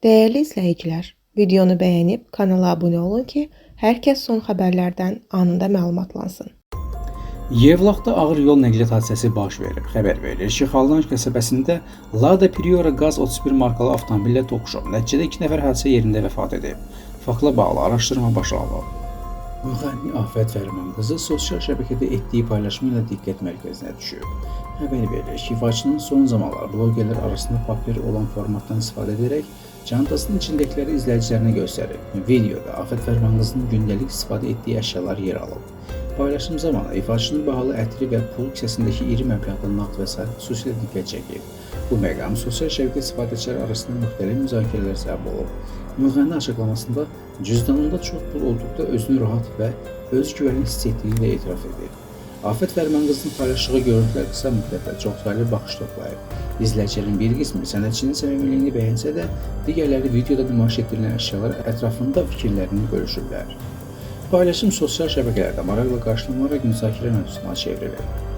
Dəyərli izləyicilər, videonu bəyənib kanala abunə olun ki, hər kəs son xəbərlərdən anında məlumatlansın. Yevlaxda ağır yol nəqliyyat hadisəsi baş verib. Xəbər verilir ki, Xaldan qəsəbəsində Lada Priora Qaz 31 markalı avtomobillə toqquşub. Nəticədə 2 nəfər hadisə yerində vəfat edib. Faktla bağlı araşdırma başlanılıb. Müğənni Afət Fərmanqızı sosial şəbəkədə etdiyi paylaşımı ilə diqqət mərkəzinə düşüb. Xəbər verilir ki, ifaçının son zamanlar blogerlər arasında populyar olan formatdan istifadə edərək çantasının içindəkiləri izləyicilərinə göstərib. Videoda Afət Fərmanqızının gündəlik istifadə etdiyi əşyalar yer alıb. Paylaşım zamanı ifaçının bahalı ətri və pul kisəsindəki iri məbləğdə nağd vəsait xüsusilə diqqət çəkib. Bu məqam sosial şəbəkə istifadəçiləri arasında müxtəlif müzakirələrə səbəb olub. Müğənni açıqlamasında cüzdanında çox pul olduqda özünü rahat və özgüvənli hiss etdiyini də etiraf edib. Afət Fərmanqızının paylaşdığı görüntülər qısa müddətdə çoxsaylı baxış toplayıb. İzləyicilərin bir qismi sənətçinin səmimiliyini bəyənsə də, digərləri videoda nümayiş etdirilən əşyalar ətrafında fikirlərini bölüşüblər. Paylaşım sosial şəbəkələrdə maraqla qarşılanaraq müzakirə mövzusuna çevrilib.